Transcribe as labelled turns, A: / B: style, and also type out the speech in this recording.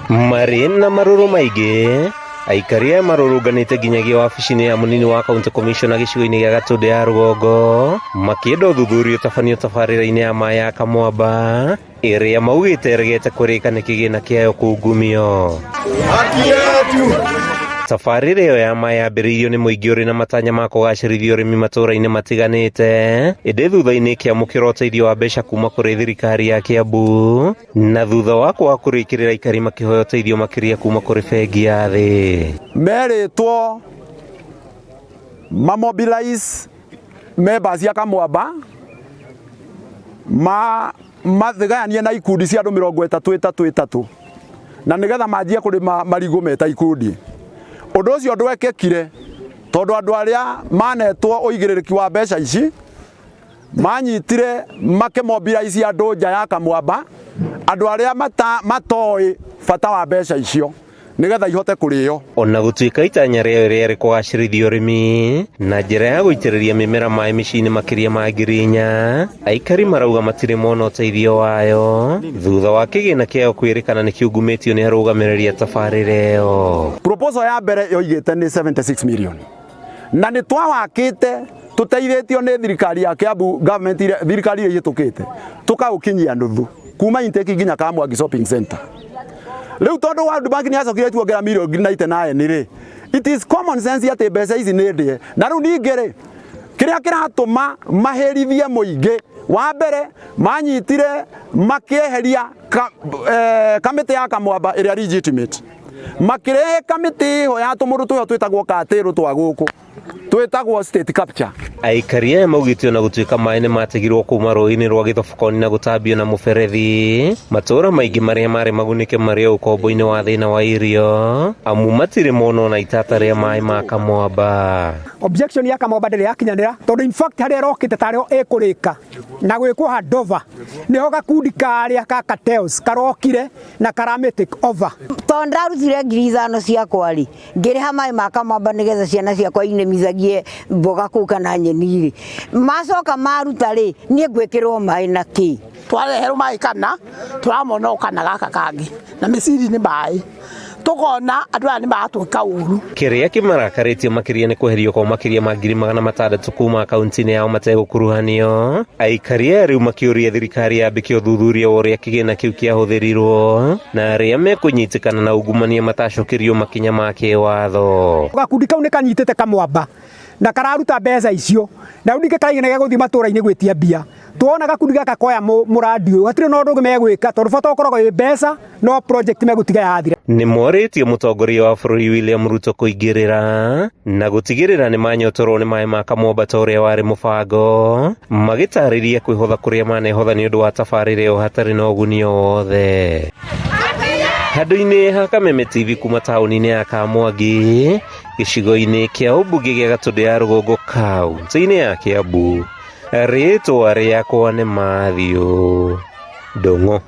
A: Marĩ na marũrũ maingĩ, aikari aya marũrũnganĩte nginyagia wabici-inĩ ya mũnini wa county commissioner gĩcigo-inĩ gĩa Gatũndũ ya rũgongo makĩenda ũthuthuria ũtabanio tabarĩra-inĩ ya maĩ ya Kamwamba ĩrĩa maugĩte ĩregete kũrĩka nĩ kĩgĩna kĩayo kungumio. Tabarĩra ĩyo ya maĩ yambĩrĩirio nĩ mũingĩ ũrĩ na matanya ma kũgacĩrithia ũrĩmi matũũra-inĩ matiganĩte, ĩndĩ thutha-inĩ ĩkĩamũkĩra ũteithio wa mbeca kuma kũrĩ thirikari ya Kiambu na thutha wa kwaga kũrĩkĩrĩra aikari makĩhoya ũteithio makĩria kuma kũrĩ bengi ya thĩ.
B: Merĩtwo mamobilize members cia Kamwamba ma mathigayanie na ikundi cia andũ 30 30 30 na nĩgetha manjie kũrĩma marigũ meta ikundi. Ũndũ ũcio ndwekĩkire tondũ andũ arĩa manetwo ũigĩrĩrĩki wa mbeca ici manyitire makĩmobilize andũ nja ya Kamwamba, andũ arĩa matoĩ bata wa mbeca icio nĩgetha ihote kũrĩo.
A: Ona gũtuĩka itanya rĩayo rĩarĩ kũgacĩrithia ũrĩmi na njĩra ya gũitĩrĩria mĩmera maĩ mĩciĩ-inĩ makĩria ma 4,000, aikari marauga matirĩ mona ũteithio wayo thutha wa kĩgĩna kĩayo kwĩrĩkana nĩ kĩungumĩtio nĩ arũgamĩrĩri a tabarĩra ĩyo.
B: Proposal ya mbere yoigĩte nĩ 76 million na nĩ twawakĩte tũteithĩtio nĩ thirikari ya Kiambu government thirikari iria ihĩtũkĩte tũkaũkinyia nuthu kuma intake nginya Kamwangi shopping center. Rĩu tondũ World Bank nĩ yacokire tuongera mirioni 99 rĩ, it is common sense atĩ mbeca ici nĩ ndĩe. Na rĩu ningĩ rĩ, kĩrĩa kĩratũma mahĩrithie mũingĩ, wa mbere manyitire makĩeheria kamĩtĩ ya Kamwamba ĩrĩa legitimate, makĩrehe kamĩtĩ ĩho ya tũmũndũ twĩho twĩtagwo katĩrũ twa gũkũ twĩtagwo state capture.
A: Aikari aya maugĩte ona gũtuĩka maĩ nĩ mategirwo kuma rũĩ-inĩ rwa Gĩthobokoni na gũtambio na mũberethi, matũũra maingĩ marĩa marĩ magunĩke marĩ o ũkombo-inĩ wa thĩna wa irio amu matirĩ mona ona itata rĩa maĩ ma Kamwamba.
C: Objection ya Kamwamba ndĩrĩ yakinyanĩra tondũ in fact harĩa ĩrokĩte tarĩho ĩkũrĩka na gwĩkwo handover nĩho gakundi karĩa ka cartels karokire na karamĩ take over.
D: Tondũ ndarutire 5,000 ciakwa rĩ, ngĩrĩha maĩ ma Kamwamba nĩgetha ciana ciakwa inĩmithagie mboga kũu kana nyeni rĩ, macoka maruta rĩ, niĩ ngwĩkĩrwo maĩ na kĩ?
E: Twareherwo maĩ kana tũramona o kana gaka kangĩ na mĩciri nĩ maĩ, tũkona andũ aya nĩ maratwĩka ũru.
A: Kĩrĩa kĩmarakarĩtie makĩria nĩ kweherio kwa makĩria ma 600,000 kuma akaunti-inĩ yao mategũkuruhanio. Aikari aya rĩu makĩũria thirikari yambĩke ũthuthuria wa ũrĩa kĩgĩna kĩu kĩahũthĩrirwo na arĩa mekũnyitĩkana na ungumania matacokerio makinya ma kĩwatho.
C: Gakundi kau nĩ kanyitĩte Kamwamba na kararuta mbeca icio na rĩu ningĩ karaigana gĩa gũthiĩ matũũra-inĩ gwĩtia mbia. Tuona gakundi gaka koya mũrandi ũyũ hatirĩ na ũndũ ũngĩ megwĩka tondũ bata ũkoragwo wĩ mbeca no project megũtiga yathira.
A: Nĩ morĩtie mũtongoria wa bũrũri William Ruto kũingĩrĩra na gũtigĩrĩra nĩ manyotorwo nĩ maĩ ma Kamwamba ta ũrĩa warĩ mũbango, magĩtarĩria kwĩhotha kũrĩa manehotha nĩ ũndũ wa tabarĩra ĩyo hatarĩ na ũguni o wothe. Handũ-inĩ ha Kameme TV kuma taũni-inĩ ya Kamwangi, gĩcigo-inĩ kĩa ũmbunge gĩa Gatũndũ ya Rũgongo kaunti-inĩ ya Kiambu, rĩtwa rĩakwa nĩ Matthew Ndung'u.